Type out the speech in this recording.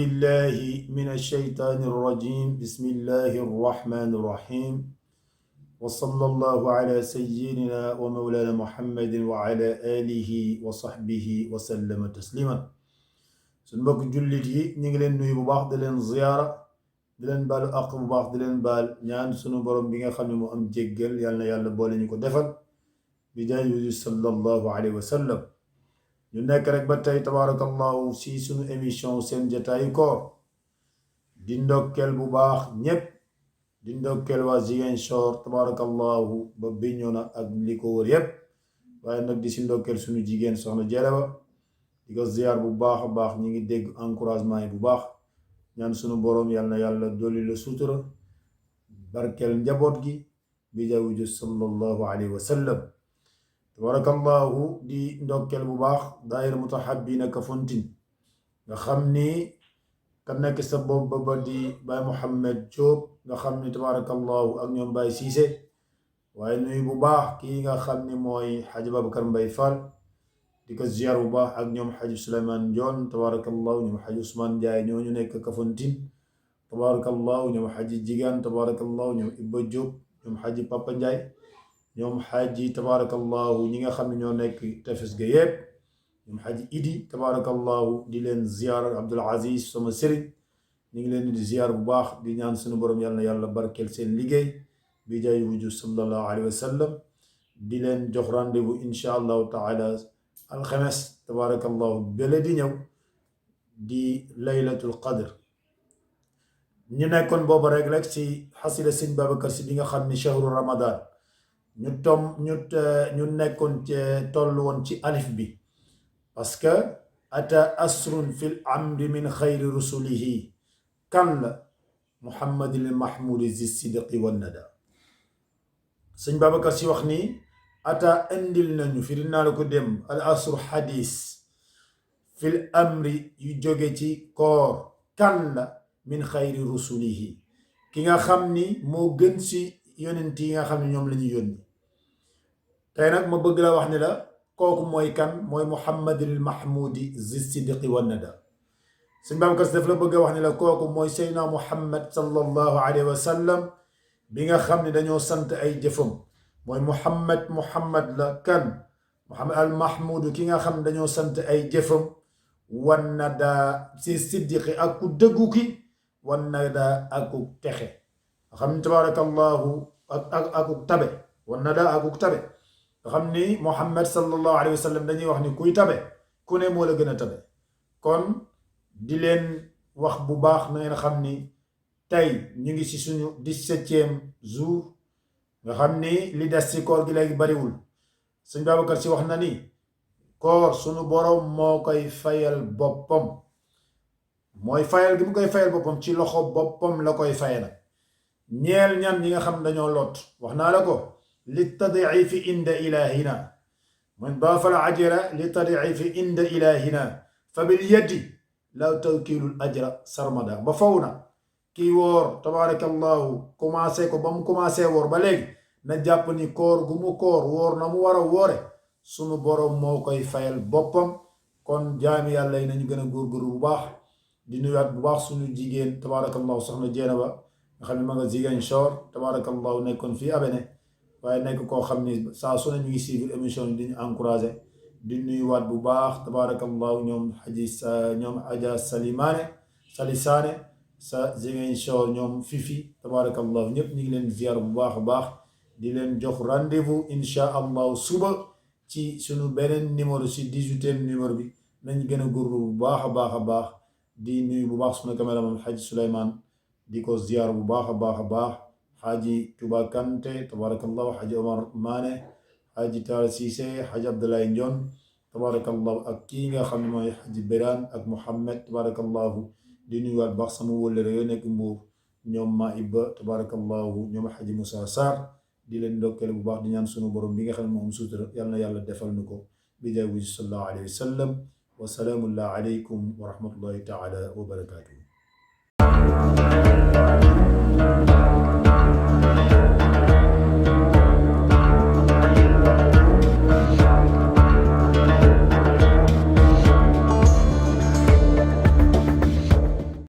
بالله من الشيطان الرجيم بسم الله الرحمن الرحيم وصلى الله على سيدنا ومولانا محمد وعلى آله وصحبه وسلم تسليما سنبك جلتي نيغلن نوي بو باخ دلن زياره دلن بال اق بو باخ دلن بال ñaan sunu borom bi nga xamne mo am jéggal yalla yalla boole ñuko defal bi jaay sallallahu alayhi wa sallam ñu nekk rek ba tey tabarakallahu si sunu émission seen jataayu koor di ndokkel bu baax ñépp di ndokkel waa Ziguinchor tabarakallahu ba Bignona ak li ko wër yépp waaye nag di si ndokkel sunu jigéen soxna Jerewa di ko ziar bu baax a baax ñi ngi dégg encouragement yi bu baax ñaan sunu borom yal na yàlla dolli la sutura barkel njaboot gi bi jawju sallallahu alayhi wa sallam tabarakallahu di ndokkel bu baax daayira mutahabbina Kafountine nga xam ni ka nekk sa bopp ba di Baye Mohamed Diop nga xam ni tabarakallahu ak ñoom Baye Cissé waaye nuyu bu baax kii nga xam ni mooy Haji Babacar Mbaye Fall di ko ziar bu baax ak ñoom Haji Souleymane Ndion tabarakallahu ñoom Haji Ousmane Ndiaye ñooñu nekk Kafountine tabarakallahu ñoom Haji Jigaan tabarakallahu ñoom Ibba Diop ñoom Haji Papa Ndiaye ñoom Haji tabarakallahu ñi nga xam ne ñoo nekk tefes ga yépp ñoom Haji Idi tabarakallahu di leen ziar Abdul Aziz sama sëriñ ñu ngi leen di ziar bu baax di ñaan sunu borom yàlla na yàlla barkeel seen liggéey bi jaay wuju sallallahu alayhi wa sallam di leen jox rendez-vous insha allahu taala alxames tabarakallahu bele di ñëw di laylatul qadr ñu nekkoon booba rek si xasida sëñ Babacar Si bi nga xam ni shahru ramadan ñu nekkoon ci toll woon ci alif bi parce que ata asrun fil amri min xayri rusulihi kan la muhammadil mahmudi zi sidqi wan nada sëñ Babacar Si wax ni ata indil nañu firi naa la ko dem al asru xadis fil amri yu jóge ci koor kan la min xayri rusulihi ki nga xam ni moo gën si yonent yi nga xam ne ñoom la ñu yónni tey nag ma bëgg la wax ni la kooku mooy kan mooy muhammadil mahmudi zi sidqi wan nada sëñ Babacar Si daf la bëgg a wax ni la kooku mooy seydna muhammad sallallahu alayhi wa sallam bi nga xam ne dañoo sant ay jëfam mooy muhammad la kan muhammad al mahmudu ki nga xam ne dañoo sant ay jëfam wan nada si siddiqi ak ku dëggu ki wan nada ak ku texe nga xam ne tabarakallahu ak ku tabe wan nada ak ku tabe nga xam ni muhammad sallallahu alayhi wa sallam dañuy wax ni kuy tabe ku ne moo la gën a tabe kon di leen wax bu baax na ngeen xam ni tey ñu ngi ci suñu 17e jour nga xam ni li des ci koor gi léegi bariwul sëñ Babacar Si wax na ni koor suñu borom moo koy fayal boppam mooy fayal gi mu koy fayal boppam ci loxo boppam la koy fayal ñeel ñan ñi nga xam dañoo lot wax naa la ko li tadiifi inda ilahina man daafa al ajra li tadiifi inda ilahina fa bil yadi law tawkilul ajra sarmada ba faw na kii woor tabarakallahu commencé ko ba mu commencé woor ba léegi na jàpp ni koor gu mu koor woor na mu war a woore sunu borom moo koy fayal boppam kon jaami yàlla yi nañu gën a góorgóorlu bu baax di nuyuwaat bu baax sunu jigéen tabarakallahu soxna Jeynaba nga xam ne ma nga Ziguinchor tabarakallahu nekkoon fii Abene waaye nekk koo xam ni saa su ne ñu ngi suivre émission yi di ñu encouragé di nuyuwaat bu baax tabarakallahu ñoom ñoom Adja Sali Saane sa Ziguinchor ñoom Fifi tabarakallahu ñëpp ñu ngi leen ziar bu baax a baax di leen jox rendez-vous insha allahu suba ci sunu beneen numéro si 18e numéro bi nañ gën a góorlu bu baax a baax di nuyu bu baax sunu caméraman Haji Souleymane di ko ziar bu baax a baax Haji Touba Kanté tabarakallahu Haji Omar Mané Haji Talla Cissé Haji Abdoulaye Ndion tabarakallahu ak kii nga xam ne mooy Haji Birane ak Mohamed tabarakallahu di nuyuwaat baax sama wóllëre yoo nekk Mbuur ñoom ma ibba tabarakallahu ñoom Haji Moussa Sarr di leen ndokkeel bu baax di ñaan sunu borom bi nga xam ne moom suutura yàlla na yàlla defal nu ko bi jaay wuji sallallahu alayhi wa sallam wa salaamu alaykum wa rahmatullahi taala wa barakatuh